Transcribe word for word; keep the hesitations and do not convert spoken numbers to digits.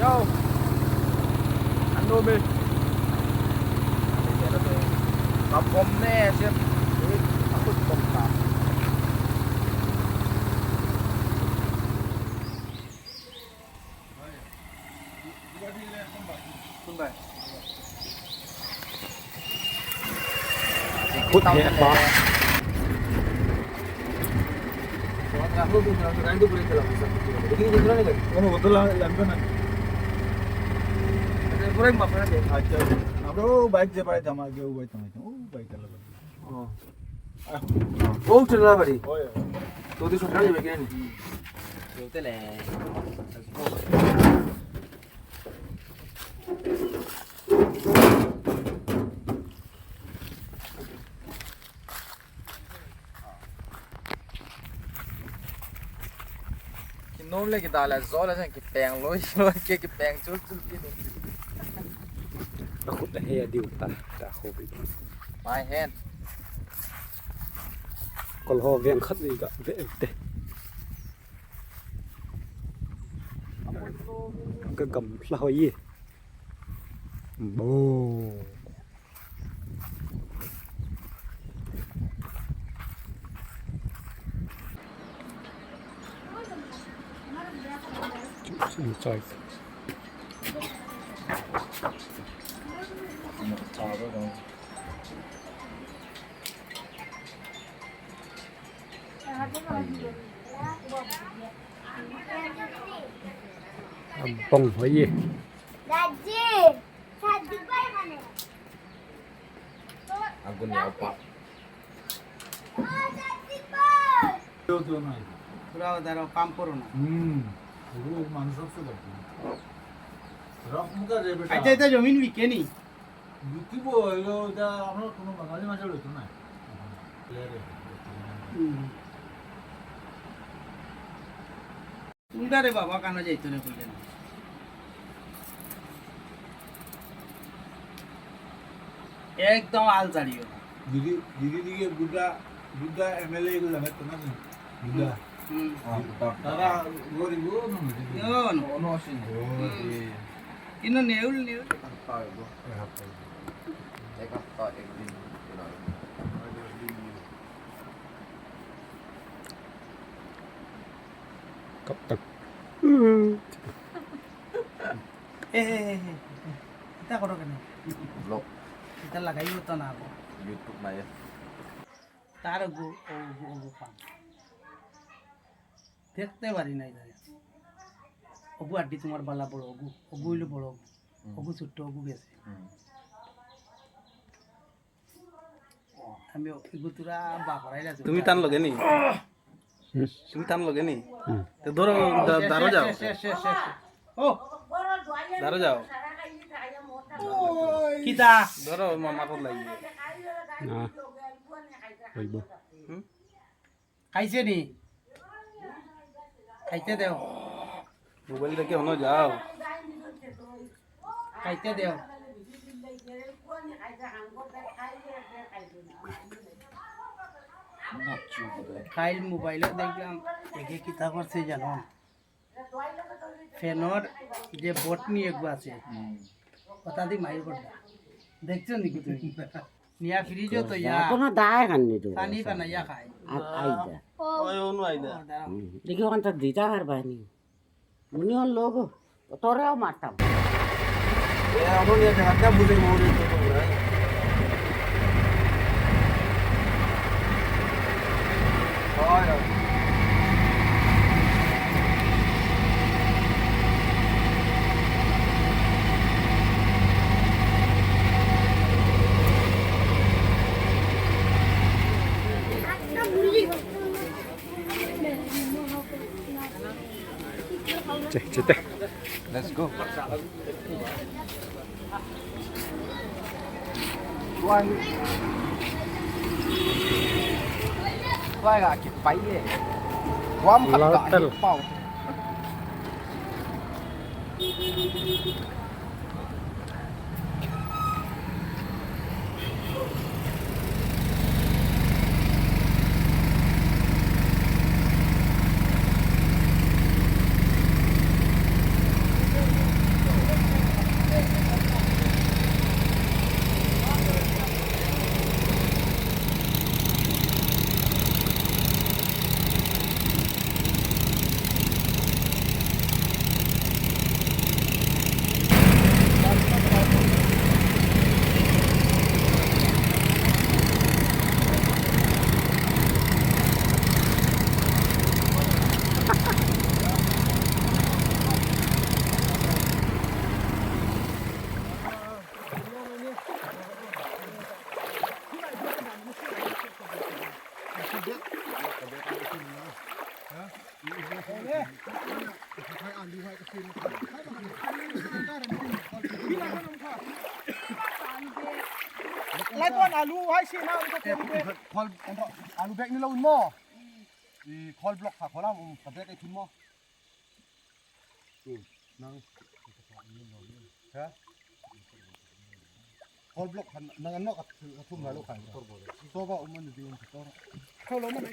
Yo. Ano, be? Kapom ne, sir. Ako, pom ka. খুব হেঁপা। কোনো বোতল লাগবে না। আচ্ছা, আমরা ও বাইক যে বাড়িতে আমার কেউ বাইক আমার, ও বাইক চালাবে। ও। ও ঠেলা বাড়ি। ওই। তো তুই সকালে যাবে কেন? কেউ তো নেই। Ki num le ki dale zole sen ki peng lo lo ki ki peng chul chul ki. Aku dah ya diu ta ta aku bi. My hand. Kol ho veng khat ni ga ve te. Ka gam la ho ye. Bo. Bông hả gì? Aku ni apa? Pulau Daro, Pampur na. Hmm. Itu mana sab se lagti hai. Rock muka re beta. Acha, eta jamin bike ni? Bikibo, ilo eta amra kono Bangali maje loito na. Hmm. উল্টা রে বাবা, কানা যাইতো না কইলেন। একদম আল ছাড়িও না। দিদি, দিদি দিকে গুড্ডা, গুড্ডা এমএলএ এগুলো লাগাতো না তুমি? গুড্ডা। হুম। তারা গরিব ও না, না, না। ও, ও না। হুম। এ। কিন্তু নেউল, নেউল। এক হাপ্তা অইবো। এক হাপ্তা অইবো। এক হাপ্তা, একদিন। Kap tak. এ, এ, এ, এ, এ, এটা করো কেন? ব্লক। এটা লাগাইও তো না গো। YouTube নাই। তার গো, ও, ও, ও, ও, পান। দেখতে পারি নাই দাদা। ওগু আড্ডি তোমার বালা বড় ওগু, ওগু অইলো বড় ওগু। হুম। ওগু ছোট্ট ওগু গেছে। হুম। আমি ইগু তোরা বাপরাই লাগছে। তুমি টান লগে নি? তুমি টান লগে নি? হুম। তো ধরো, ধা-, ধারো যাও। শেষ, শেষ, শেষ, শেষ। ও। ধারো যাও। কিতা? ধরো, মামা কত লাগবে? না। অইবো। হুম? খাইছে নি? খাইতে দেও। মোবাইল দেখে হনো যাও। খাইতে দেও। খাইল মোবাইলো দেখলাম, একে কিতা করছে জানো? ফ্যানর যে বটনি এগু আছে, হুম। ওটা দি মাইর করলা। দেখছো নি তুমি? নিয়া ফ্রিজো তো ইয়া। কোনো দায় খাননি তো। পানি বানাইয়া খায়। আ-, আইদা। ওই অনু আইদা। ও, দাঁড়াও। হুম। দেখি ওখান তো দিতা পারবা নি। উনিও লোক, তোরেও মারতাম। এ, এখন এ জায়গাটা বুঝে মরে তো তোমরা। হয়, হয়। Cek, cek. Let's go. Tuan. Tuan ga ki pai ye. Tuan pat ga ki pau. Lai kon alu hai si na ko ko. Khol, alu bag ni lo mo. I khol block kha kholam, um, ka bag ai thun mo. Nang. Ha? Khol block kha nang an no ka, ka thum la lo kha. So ba um man di um tor. Khol lo man.